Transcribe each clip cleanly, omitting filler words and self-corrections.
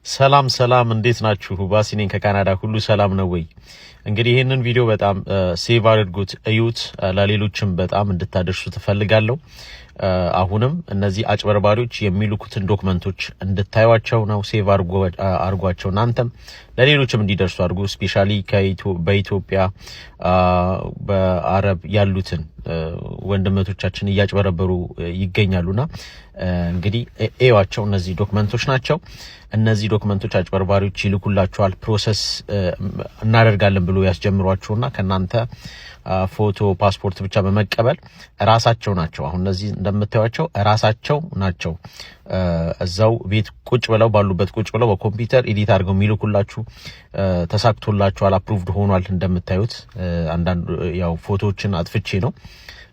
ሰላም ሰላም፣ እንዴት ናችሁ? ባሲ ነኝ ከካናዳ። ሁሉ ሰላም ነው ወይ? እንግዲህ ይህንን ቪዲዮ በጣም save አድርጉት፣ እዩት፣ ለሌሎችም በጣም እንድታደርሱ ትፈልጋለሁ። አሁንም እነዚህ አጭበርባሪዎች የሚልኩትን document ኦች እንድታዩቸው ነው። Save አድርጓቸው፣ እናንተም ለሌሎችም እንዲደርሱ አድርጉ። Especially በኢትዮጵያ፣ በአረብ ያሉትን ወንድመቶቻችን እያጭበረበሩ ይገኛሉና እንግዲህ እዩዋቸው። እነዚህ document ኦች ናቸው። እነዚህ document ኦች አጭበርባሪዎች ይልኩላችኋል። Process እናደርጋለን ብሎ ያስጀምሯችሁና ከእናንተ ፎቶ፣ ፓስፖርት ብቻ በመቀበል ራሳቸው ናቸው። አሁን እነዚህ እንደምታዩቸው ራሳቸው ናቸው፣ እዛው ቤት ቁጭ ብለው፣ ባሉበት ቁጭ ብለው በኮምፒውተር edit አድርገው የሚልኩላችሁ። ተሳክቶላችኋል፣ approved ሆኗል። እንደምታዩት አንዳንድ ያው ፎቶዎችን አጥፍቼ ነው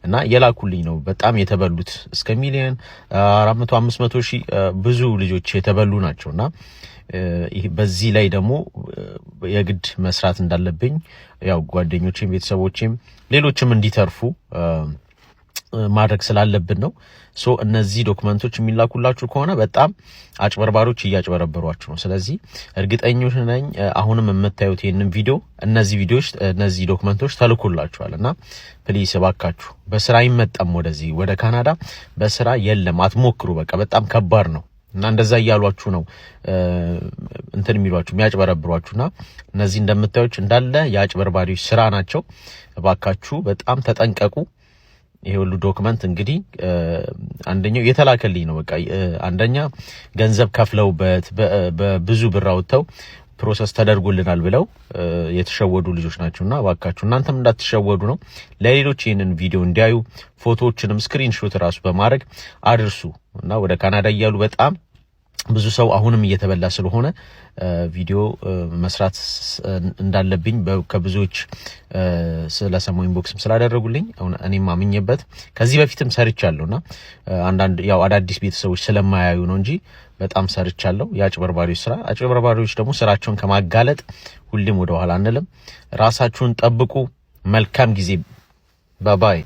እና የላኩልኝ ነው። በጣም የተበሉት እስከ 1.4 ሚሊዮን፣ 500 ሺህ ብዙ ልጆች የተበሉ ናቸው። እና በዚህ ላይ ደግሞ የግድ መስራት እንዳለብኝ፣ ያው ጓደኞቼም ቤተሰቦቼም ሌሎችም እንዲተርፉ ማድረግ ስላለብን ነው። So እነዚህ document ኦች የሚላኩላችሁ ከሆነ በጣም አጭበርባሪዎች እያጭበረበሯችሁ ነው። ስለዚህ እርግጠኞች ነኝ አሁንም የምታዩት ይህንን ቪዲዮ እነዚህ ቪዲዮዎች፣ እነዚህ document ኦች ተልኮላችኋል። እና please እባካችሁ፣ በስራ አይመጣም ወደዚህ ወደ ካናዳ፣ በስራ የለም፣ አትሞክሩ። በቃ በጣም ከባድ ነው። እና እንደዛ እያሏችሁ ነው እንትን የሚሏችሁ፣ የሚያጭበረብሯችሁና እነዚህ እንደምታዩት እንዳለ የአጭበርባሪዎች ስራ ናቸው። እባካችሁ በጣም ተጠንቀቁ። ይሄ ሁሉ document እንግዲህ አንደኛው የተላከልኝ ነው። በቃ አንደኛ ገንዘብ ከፍለውበት፣ በብዙ ብር አውጥተው process ተደርጎልናል ብለው የተሸወዱ ልጆች ናቸውና እባካችሁ እናንተም እንዳትሸወዱ ነው። ለሌሎች ይህንን ቪዲዮ እንዲያዩ ፎቶዎችንም screenshot ራሱ በማድረግ አድርሱ። እና ወደ ካናዳ እያሉ በጣም ብዙ ሰው አሁንም እየተበላ ስለሆነ ቪዲዮ መስራት እንዳለብኝ ከብዙዎች ስለሰማሁ፣ inbox ም ስላደረጉልኝ፣ እኔም አምኜበት ከዚህ በፊትም ሰርቻለሁ። እና አንዳንድ ያው አዳዲስ ቤተሰቦች ስለማያዩ ነው እንጂ በጣም ሰርቻለሁ። የአጭበርባሪዎች ስራ፣ አጭበርባሪዎች ደግሞ ስራቸውን ከማጋለጥ ሁሌም ወደ ኋላ አንልም። ራሳችሁን ጠብቁ። መልካም ጊዜ። Bye bye።